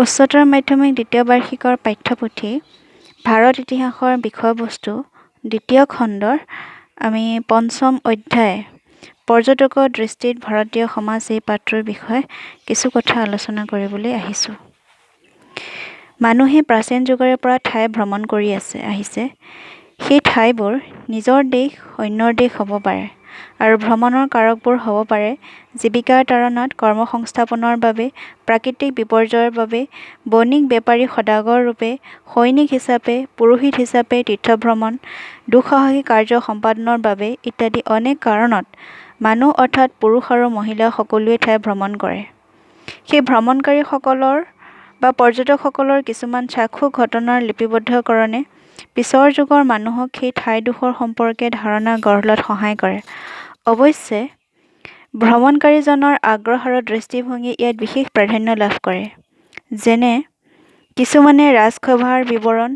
উচ্চতৰ মাধ্যমিক দ্বিতীয় বাৰ্ষিকৰ পাঠ্যপুথি ভাৰত ইতিহাসৰ বিষয়বস্তু দ্বিতীয় খণ্ডৰ আমি পঞ্চম অধ্যায় পৰ্যটকৰ দৃষ্টিত ভাৰতীয় সমাজ এই পাঠটোৰ বিষয়ে কিছু কথা আলোচনা কৰিবলৈ আহিছোঁ। মানুহে প্ৰাচীন যুগৰে পৰা ঠাই ভ্ৰমণ কৰি আহিছে। সেই ঠাইবোৰ নিজৰ দেশ, অন্যৰ দেশ হ'ব পাৰে আৰু ভ্ৰমণৰ কাৰকবোৰ হ'ব পাৰে জীৱিকাৰ তাড়নাত, কৰ্মসংস্থাপনৰ বাবে, প্ৰাকৃতিক বিপৰ্যয়ৰ বাবে, বণিক বেপাৰী সদাগৰ ৰূপে, সৈনিক হিচাপে, পুৰোহিত হিচাপে, তীৰ্থভ্ৰমণ, দুঃসাহসিক কাৰ্য সম্পাদনৰ বাবে ইত্যাদি অনেক কাৰণত মানুহ অৰ্থাৎ পুৰুষ আৰু মহিলা সকলোৱে ঠাই ভ্ৰমণ কৰে। সেই ভ্ৰমণকাৰীসকলৰ বা পৰ্যটকসকলৰ কিছুমান চাক্ষুষ ঘটনাৰ লিপিবদ্ধকৰণে পিছৰ যুগৰ মানুহক সেই ঠাইডোখৰ সম্পৰ্কে ধাৰণা গঢ় লোৱাত সহায় কৰে। অৱশ্যে ভ্ৰমণকাৰীজনৰ আগ্ৰহ আৰু দৃষ্টিভংগী ইয়াত বিশেষ প্ৰাধান্য লাভ কৰে। যেনে কিছুমানে ৰাজসভাৰ বিৱৰণ,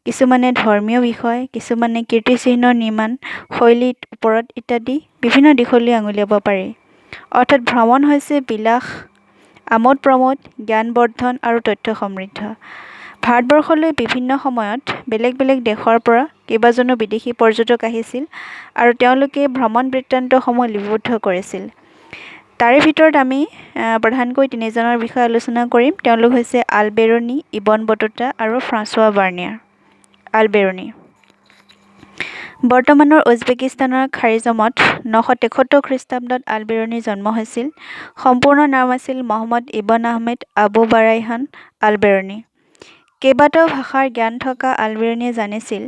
কিছুমানে ধৰ্মীয় বিষয়, কিছুমানে কীৰ্তিচিহ্নৰ নিৰ্মাণ শৈলীৰ ওপৰত ইত্যাদি বিভিন্ন দিশলৈ আঙুলিয়াব পাৰি। অৰ্থাৎ ভ্ৰমণ হৈছে বিলাস, আমোদ প্ৰমোদ, জ্ঞানবৰ্ধন আৰু তথ্য সমৃদ্ধ। ভাৰতবৰ্ষলৈ বিভিন্ন সময়ত বেলেগ বেলেগ দেশৰ পৰা কেইবাজনো বিদেশী পৰ্যটক আহিছিল আৰু তেওঁলোকে ভ্ৰমণ বৃত্তান্তসমূহ লিপিবদ্ধ কৰিছিল। তাৰে ভিতৰত আমি প্ৰধানকৈ তিনিজনৰ বিষয়ে আলোচনা কৰিম। তেওঁলোক হৈছে আলবেৰুণী, ইবন বটুতা আৰু ফ্ৰান্সোৱা বাৰ্নিয়াৰ। আলবেৰুণী বৰ্তমানৰ উজবেকিস্তানৰ খাৰিজমত 973 খ্ৰীষ্টাব্দত আলবেৰুণীৰ জন্ম হৈছিল। সম্পূৰ্ণ নাম আছিল মহম্মদ ইবন আহমেদ আবু বাৰাইহান আলবেৰুণী। কেইবাটাও ভাষাৰ জ্ঞান থকা আলবেৰুণীয়ে জানিছিল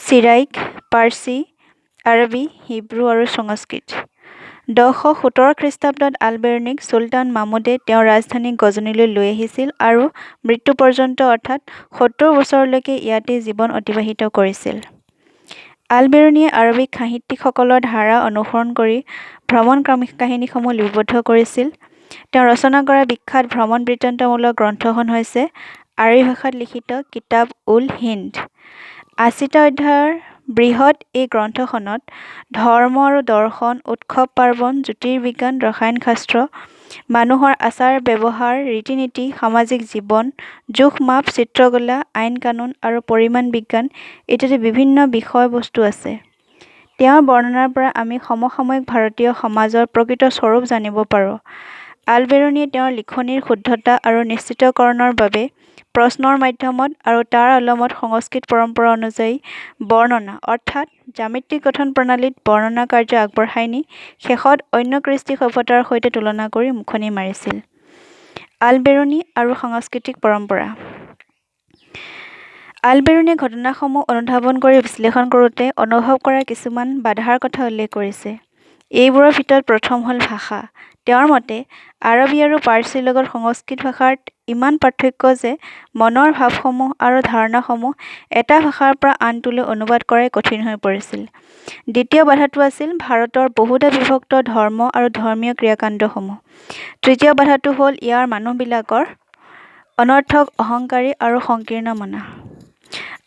চিৰাইক, পাৰ্চী, আৰবী, হিব্ৰু আৰু সংস্কৃত। 1017 খ্ৰীষ্টাব্দত আলবেৰুণীক চুলতান মামুদে তেওঁৰ ৰাজধানী গজনীলৈ লৈ আহিছিল আৰু মৃত্যু পৰ্যন্ত অৰ্থাৎ 70 বছৰলৈকে ইয়াতেই জীৱন অতিবাহিত কৰিছিল। আলবেৰুণীয়ে আৰবিক সাহিত্যিকসকলৰ ধাৰা অনুসৰণ কৰি ভ্ৰমণ কাহিনীসমূহ লিপিবদ্ধ কৰিছিল। তেওঁ ৰচনা কৰা বিখ্যাত ভ্ৰমণ বৃত্তান্তমূলক গ্ৰন্থখন হৈছে আৰবী ভাষাত লিখিত কিতাব উল হিন্দ। 80টা অধ্যায়ৰ বৃহৎ এই গ্ৰন্থখনত ধৰ্ম আৰু দৰ্শন, উৎসৱ পাৰ্বণ, জ্যোতিৰ্বিজ্ঞান, ৰসায়ন শাস্ত্ৰ, মানুহৰ আচাৰ ব্যৱহাৰ, ৰীতি নীতি, সামাজিক জীৱন, জোখ মাপ, চিত্ৰকলা, আইন কানুন আৰু পৰিমাণ বিজ্ঞান ইত্যাদি বিভিন্ন বিষয়বস্তু আছে। তেওঁৰ বৰ্ণনাৰ পৰা আমি সমসাময়িক ভাৰতীয় সমাজৰ প্ৰকৃত স্বৰূপ জানিব পাৰোঁ। আলবেৰুণীয়ে তেওঁৰ লিখনিৰ শুদ্ধতা আৰু নিশ্চিতকৰণৰ বাবে প্ৰশ্নৰ মাধ্যমত আৰু তাৰ আলমত সংস্কৃত পৰম্পৰা অনুযায়ী বৰ্ণনা অৰ্থাৎ জ্যামিতিক গঠন প্ৰণালীত বৰ্ণনা কাৰ্য আগবঢ়াই নি শেষত অন্য কৃষ্টি সভ্যতাৰ সৈতে তুলনা কৰি মুখনি মাৰিছিল। আলবেৰুণী আৰু সাংস্কৃতিক পৰম্পৰা। আলবেৰুণীয়ে ঘটনাসমূহ অনুধাৱন কৰি বিশ্লেষণ কৰোঁতে অনুভৱ কৰা কিছুমান বাধাৰ কথা উল্লেখ কৰিছে। এইবোৰৰ ভিতৰত প্ৰথম হ'ল ভাষা। তেওঁৰ মতে আৰবী আৰু পাৰ্চীৰ লগত সংস্কৃত ভাষাৰ ইমান পাৰ্থক্য যে মনৰ ভাৱসমূহ আৰু ধাৰণাসমূহ এটা ভাষাৰ পৰা আনটোলৈ অনুবাদ কৰাই কঠিন হৈ পৰিছিল। দ্বিতীয় বাধাটো আছিল ভাৰতৰ বহুধা বিভক্ত ধৰ্ম আৰু ধৰ্মীয় ক্ৰিয়াকাণ্ডসমূহ। তৃতীয় বাধাটো হ'ল ইয়াৰ মানুহবিলাকৰ অনৰ্থক অহংকাৰী আৰু সংকীৰ্ণ মনা।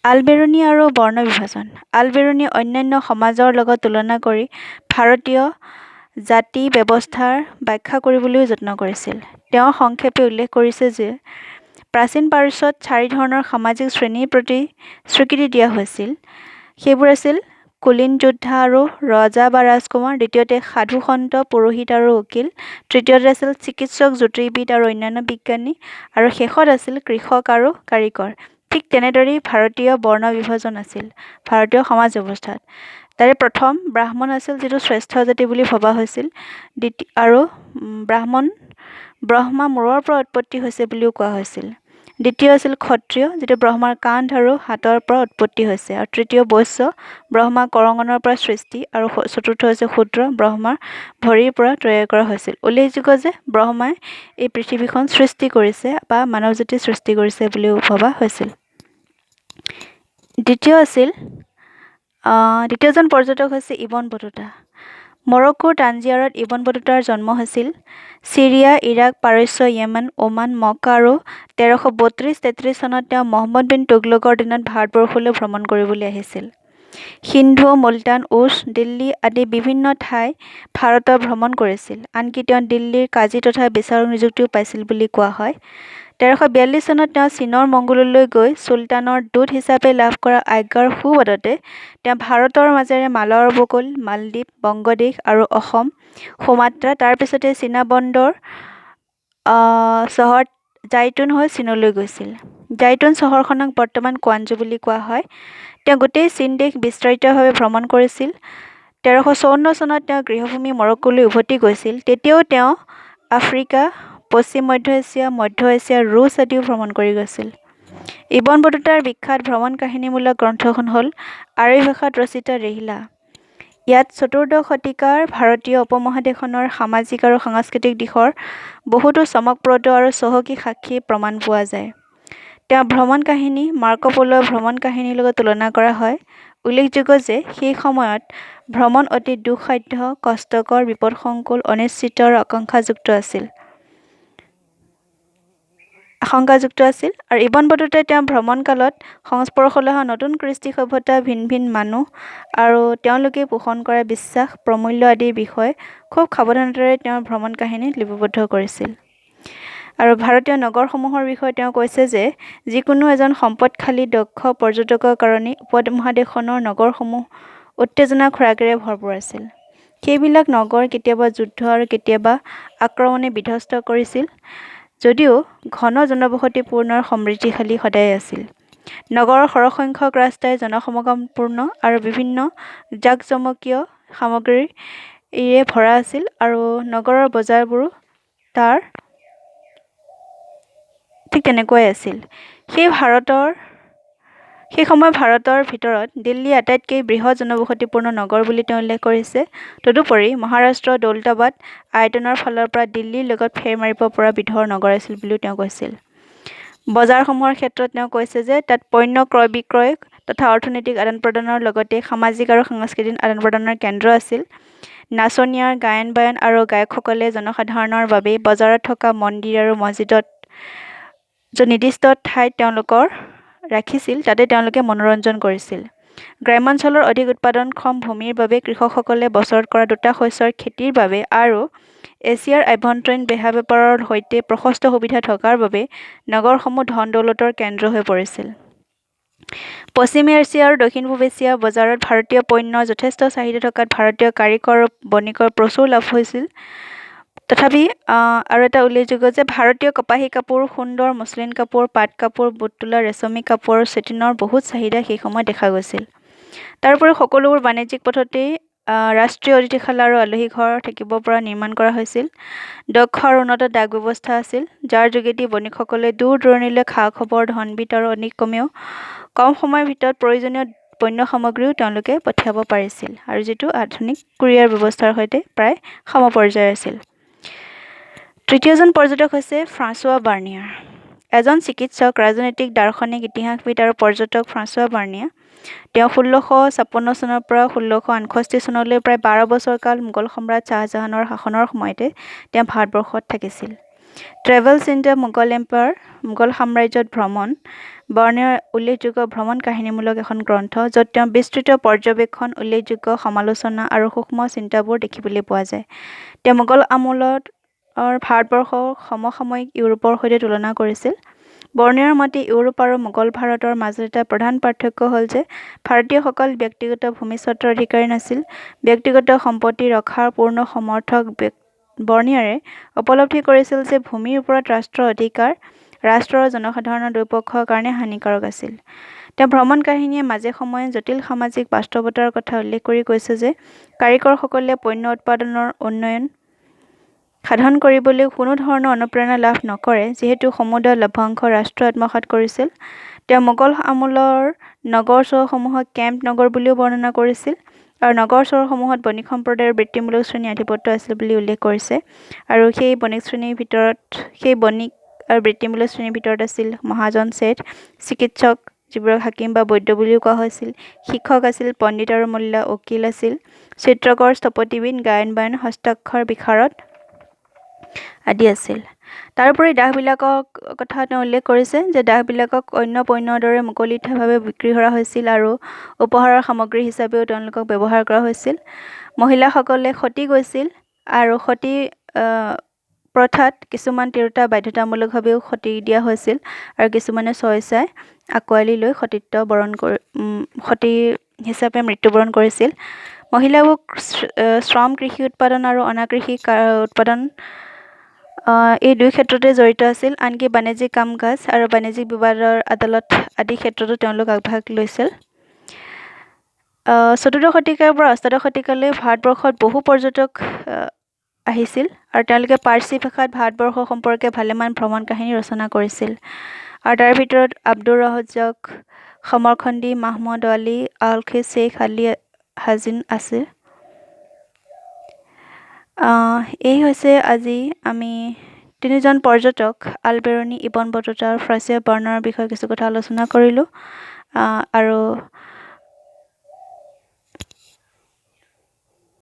আলবেৰুণী আৰু বৰ্ণ বিভাজন। আলবেৰুণীয়ে অন্যান্য সমাজৰ লগত তুলনা কৰি ভাৰতীয় জাতি ব্যৱস্থাৰ ব্যাখ্যা কৰিবলৈও যত্ন কৰিছিল। তেওঁ সংক্ষেপে উল্লেখ কৰিছে যে প্ৰাচীন পাৰস্যত চাৰি ধৰণৰ সামাজিক শ্ৰেণীৰ প্ৰতি স্বীকৃতি দিয়া হৈছিল। সেইবোৰ আছিল কুলীন যোদ্ধা আৰু ৰজা বা ৰাজকুমাৰ, দ্বিতীয়তে সাধু সন্ত, পুৰোহিত আৰু উকীল, তৃতীয়তে আছিল চিকিৎসক, জ্যোতিৰ্বিদ আৰু অন্যান্য বিজ্ঞানী, আৰু শেষত আছিল কৃষক আৰু কাৰিকৰ। ঠিক তেনেদৰেই ভাৰতীয় বৰ্ণ বিভাজন আছিল ভাৰতীয় সমাজ ব্যৱস্থাত। তাৰে প্ৰথম ব্ৰাহ্মণ আছিল, যিটো শ্ৰেষ্ঠ জাতি বুলি ভবা হৈছিল, দ্বিতীয় আৰু ব্ৰাহ্মণ ব্ৰহ্মা মূৰৰ পৰা উৎপত্তি হৈছে বুলিও কোৱা হৈছিল। দ্বিতীয় আছিল ক্ষত্ৰিয়, যিটো ব্ৰহ্মাৰ কান্ধ আৰু হাতৰ পৰা উৎপত্তি হৈছে, আৰু তৃতীয় বৈশ্য, ব্ৰহ্মা কৰঙনৰ পৰা সৃষ্টি, আৰু চতুৰ্থ হৈছে শূদ্ৰ, ব্ৰহ্মাৰ ভৰিৰ পৰা তৈয়াৰ কৰা হৈছিল। উল্লেখযোগ্য যে ব্ৰহ্মাই এই পৃথিৱীখন সৃষ্টি কৰিছে বা মানৱ জাতি সৃষ্টি কৰিছে বুলিও ভবা হৈছিল। দ্বিতীয়জন পৰ্যটক হৈছে ইবন বটুতা। মৰক্কোৰ তাঞ্জিয়াৰত ইবন বটুতাৰ জন্ম হৈছিল। চিৰিয়া, ইৰাক, পাৰস্য, য়েমেন, ওমান, মক্কা আৰু 1332-33 চনত তেওঁ মহম্মদ বিন তুগলকৰ দিনত ভাৰতবৰ্ষলৈ ভ্ৰমণ কৰিবলৈ আহিছিল। সিন্ধু, মুলতান, উচ, দিল্লী আদি বিভিন্ন ঠাই ভাৰতৰ ভ্ৰমণ কৰিছিল। আনকি তেওঁ দিল্লীৰ কাজী তথা বিচাৰক নিযুক্তিও পাইছিল বুলি কোৱা হয়। 1342 চনত তেওঁ চীনৰ মংগোললৈ গৈ চুলতানৰ দূত হিচাপে লাভ কৰা আজ্ঞাৰ সুবাদতে তেওঁ ভাৰতৰ মাজেৰে মালয় উপকূল, মালদ্বীপ, বংগদেশ আৰু অসম, সুমাত্ৰা, তাৰপিছতে চীনা বন্দৰ চহৰ জাইতুন হৈ চীনলৈ গৈছিল। জাইতুন চহৰখনক বৰ্তমান কোৱানজু বুলি কোৱা হয়। তেওঁ গোটেই চীন দেশ বিস্তাৰিতভাৱে ভ্ৰমণ কৰিছিল। 1354 চনত তেওঁ গৃহভূমি মৰক্কোলৈ উভতি গৈছিল। তেতিয়াও তেওঁ আফ্ৰিকা, পশ্চিম মধ্য এছিয়া, মধ্য এছিয়া, ৰুছ আদিও ভ্ৰমণ কৰি গৈছিল। ইবন বটুতাৰ বিখ্যাত ভ্ৰমণ কাহিনীমূলক গ্ৰন্থখন হ'ল আৰবী ভাষাত ৰচিত ৰিহলা। ইয়াত চতুৰ্দশ শতিকাৰ ভাৰতীয় উপমহাদেশখনৰ সামাজিক আৰু সাংস্কৃতিক দিশৰ বহুতো চমকপ্ৰদ আৰু চহকী সাক্ষী প্ৰমাণ পোৱা যায়। তেওঁৰ ভ্ৰমণ কাহিনী মাৰ্ক'প'ল'ৰ ভ্ৰমণ কাহিনীৰ লগত তুলনা কৰা হয়। উল্লেখযোগ্য যে সেই সময়ত ভ্ৰমণ অতি দুঃসাধ্য, কষ্টকৰ, বিপদসংকুল, অনিশ্চিত আৰু আশংকাযুক্ত আছিল আৰু ইবন বটুতাই তেওঁৰ ভ্ৰমণকালত সংস্পৰ্শলৈ অহা নতুন কৃষ্টি সভ্যতা, ভিন ভিন মানুহ আৰু তেওঁলোকে পোষণ কৰা বিশ্বাস, প্ৰমূল্য আদিৰ বিষয়ে খুব সাৱধানতাৰে তেওঁৰ ভ্ৰমণ কাহিনী লিপিবদ্ধ কৰিছিল। আৰু ভাৰতীয় নগৰসমূহৰ বিষয়ে তেওঁ কৈছে যে যিকোনো এজন সম্পদশালী দক্ষ পৰ্যটকৰ কাৰণে উপমহাদেশখনৰ নগৰসমূহ উত্তেজনা খোৰাকেৰে ভৰপূৰ আছিল। সেইবিলাক নগৰ কেতিয়াবা যুদ্ধ আৰু কেতিয়াবা আক্ৰমণে বিধ্বস্ত কৰিছিল যদিও ঘন জনবসতিপূৰ্ণ আৰু সমৃদ্ধিশালী সদায় আছিল। নগৰৰ সৰহসংখ্যক ৰাস্তাই জনসমাগমপূৰ্ণ আৰু বিভিন্ন জাকজমকীয় সামগ্ৰীৰে ভৰা আছিল আৰু নগৰৰ বজাৰবোৰো তাৰ ঠিক তেনেকুৱাই আছিল। সেই সময়ত ভাৰতৰ ভিতৰত দিল্লী আটাইতকৈ বৃহৎ জনবসতিপূৰ্ণ নগৰ বুলি তেওঁ উল্লেখ কৰিছে। তদুপৰি মহাৰাষ্ট্ৰৰ দৌলতাবাদ আয়তনৰ ফালৰ পৰা দিল্লীৰ লগত ফেৰ মাৰিব পৰা বিধৰ নগৰ আছিল বুলিও তেওঁ কৈছিল। বজাৰসমূহৰ ক্ষেত্ৰত তেওঁ কৈছে যে তাত পণ্য ক্ৰয় বিক্ৰয় তথা অৰ্থনৈতিক আদান প্ৰদানৰ লগতে সামাজিক আৰু সাংস্কৃতিক আদান প্ৰদানৰ কেন্দ্ৰ আছিল। নাচনীয়াৰ গায়ন বায়ন আৰু গায়কসকলে জনসাধাৰণৰ বাবে বজাৰত থকা মন্দিৰ আৰু মছজিদত য'ত নিৰ্দিষ্ট ঠাইত তেওঁলোকৰ ৰাখিছিল, তাতে তেওঁলোকে মনোৰঞ্জন কৰিছিল। গ্ৰাম্যাঞ্চলৰ অধিক উৎপাদনক্ষম ভূমিৰ বাবে কৃষকসকলে বছৰত কৰা দুটা শস্যৰ খেতিৰ বাবে আৰু এছিয়াৰ আভ্যন্তৰীণ বেহা বেপাৰৰ সৈতে প্ৰশস্ত সুবিধা থকাৰ বাবে নগৰসমূহ ধন দৌলতৰ কেন্দ্ৰ হৈ পৰিছিল। পশ্চিম এছিয়া আৰু দক্ষিণ পূব এছিয়াৰ বজাৰত ভাৰতীয় পণ্যৰ যথেষ্ট চাহিদা থকাত ভাৰতীয় কাৰিকৰ আৰু বণিকৰ প্ৰচুৰ লাভ হৈছিল। তথাপি আৰু এটা উল্লেখযোগ্য যে ভাৰতীয় কপাহী কাপোৰ, সুন্দৰ মছলিন কাপোৰ, পাট কাপোৰ, বুট তোলা ৰেচমী কাপোৰ আৰু চেটিনৰ বহুত চাহিদা সেই সময়ত দেখা গৈছিল। তাৰোপৰি সকলোবোৰ বাণিজ্যিক পথতেই ৰাষ্ট্ৰীয় অতিথিশালা আৰু আলহী ঘৰ থাকিব পৰা নিৰ্মাণ কৰা হৈছিল। দক্ষ আৰু উন্নত ডাক ব্যৱস্থা আছিল, যাৰ যোগেদি বণিকসকলে দূৰ দূৰণিলৈ খা খবৰ, ধনবিত আৰু অনেক কমেও কম সময়ৰ ভিতৰত প্ৰয়োজনীয় পণ্য সামগ্ৰীও তেওঁলোকে পঠিয়াব পাৰিছিল আৰু যিটো আধুনিক কুৰিয়াৰ ব্যৱস্থাৰ সৈতে প্ৰায় সমপৰ্যায়ৰ আছিল। তৃতীয়জন পৰ্যটক হৈছে ফ্ৰান্সোৱা বাৰ্নিয়াৰ। এজন চিকিৎসক, ৰাজনৈতিক, দাৰ্শনিক, ইতিহাসবিদ আৰু পৰ্যটক ফ্ৰান্সোৱা বাৰ্নিয়াৰ। তেওঁ 1656 চনৰ পৰা 1668 চনলৈ প্ৰায় 12 বছৰ কাল মোগল সম্ৰাট শ্বাহজাহানৰ শাসনৰ সময়তে তেওঁ ভাৰতবৰ্ষত থাকিছিল। Travels in the Mughal Empire, Mughal সাম্ৰাজ্যত ভ্ৰমণ, বাৰ্নিয়াৰ উল্লেখযোগ্য ভ্ৰমণ কাহিনীমূলক এখন গ্ৰন্থ, য'ত তেওঁ বিস্তৃত পৰ্যবেক্ষণ, উল্লেখযোগ্য সমালোচনা আৰু সূক্ষ্ম চিন্তাবোৰ দেখিবলৈ পোৱা যায়। তেওঁ মোগল আমোলৰ ভাৰতবৰ্ষক সমসাময়িক ইউৰোপৰ সৈতে তুলনা কৰিছিল। বৰ্নিয়াৰ মতে ইউৰোপ আৰু মোগল ভাৰতৰ মাজত এটা প্ৰধান পাৰ্থক্য হ'ল যে ভাৰতীয়সকল ব্যক্তিগত ভূমিস্বত্বৰ অধিকাৰী নাছিল। ব্যক্তিগত সম্পত্তি ৰখাৰ পূৰ্ণ সমৰ্থক বৰ্নিয়াৰে উপলব্ধি কৰিছিল যে ভূমিৰ ওপৰত ৰাষ্ট্ৰৰ অধিকাৰ ৰাষ্ট্ৰ আৰু জনসাধাৰণৰ দুয়োপক্ষৰ কাৰণে হানিকাৰক আছিল। তেওঁ ভ্ৰমণ কাহিনীয়ে মাজে সময়ে জটিল সামাজিক বাস্তৱতাৰ কথা উল্লেখ কৰি কৈছে যে কাৰিকৰসকলে পণ্য উৎপাদনৰ উন্নয়ন সাধন কৰিবলৈ কোনো ধৰণৰ অনুপ্ৰেৰণা লাভ নকৰে, যিহেতু সমুদায় লভ্যাংশ ৰাষ্ট্ৰই আত্মসাৎ কৰিছিল। তেওঁ মোগল আমোলৰ নগৰ চহৰসমূহক কেম্প নগৰ বুলিও বৰ্ণনা কৰিছিল আৰু নগৰ চহৰসমূহত বণিক সম্প্ৰদায়ৰ বৃত্তিমূলক শ্ৰেণীৰ আধিপত্য আছিল বুলি উল্লেখ কৰিছে। আৰু সেই বণিক শ্ৰেণীৰ ভিতৰত, সেই বণিক আৰু বৃত্তিমূলক শ্ৰেণীৰ ভিতৰত আছিল মহাজন, চেঠ, চিকিৎসক, যিবোৰক হাকিম বা বৈদ্য বুলিও কোৱা হৈছিল, শিক্ষক আছিল, পণ্ডিত আৰু মোল্লা, উকীল আছিল, চিত্ৰকৰ, স্থপতিবিদ, গায়ন বায়ন, হস্তাক্ষৰ বিশাৰদ আদি আছিল। তাৰোপৰি দাসবিলাকৰ কথা তেওঁ উল্লেখ কৰিছে যে দাসবিলাকক অন্য পণ্যৰ দৰে মুকলিতভাৱে বিক্ৰী কৰা হৈছিল আৰু উপহাৰৰ সামগ্ৰী হিচাপেও তেওঁলোকক ব্যৱহাৰ কৰা হৈছিল। মহিলাসকলে সতী গৈছিল আৰু সতী প্ৰথাত কিছুমান তিৰোতা বাধ্যতামূলকভাৱেও সতী দিয়া হৈছিল আৰু কিছুমানে স্বইচ্ছাই আঁকোৱালি লৈ সতীত্ব বৰণ কৰি সতী হিচাপে মৃত্যুবৰণ কৰিছিল। মহিলাবোৰ শ্ৰম, কৃষি উৎপাদন আৰু অনাকৃষি উৎপাদন এই দুই ক্ষেত্ৰতে জড়িত আছিল। আনকি বাণিজ্যিক কাম কাজ আৰু বাণিজ্যিক বিবাদৰ আদালত আদি ক্ষেত্ৰতো তেওঁলোক আগভাগ লৈছিল। চতুৰ্দশ শতিকাৰ পৰা অষ্টাদশ শতিকালৈ ভাৰতবৰ্ষত বহু পৰ্যটক আহিছিল আৰু তেওঁলোকে পাৰ্চী ভাষাত ভাৰতবৰ্ষ সম্পৰ্কে ভালেমান ভ্ৰমণ কাহিনী ৰচনা কৰিছিল আৰু তাৰ ভিতৰত আব্দুৰ ৰজ্জাক, সমৰখন্দী, মাহমুদ আলী, আলখি শ্বেইখ আলী হাজিন আছে। এই হৈছে আজি আমি তিনিজন পৰ্যটক আলবেৰুণী, ইবন বটুতা আৰু ফ্ৰাচিয়া বাৰ্ণাৰৰ বিষয়ে কিছু কথা আলোচনা কৰিলোঁ আৰু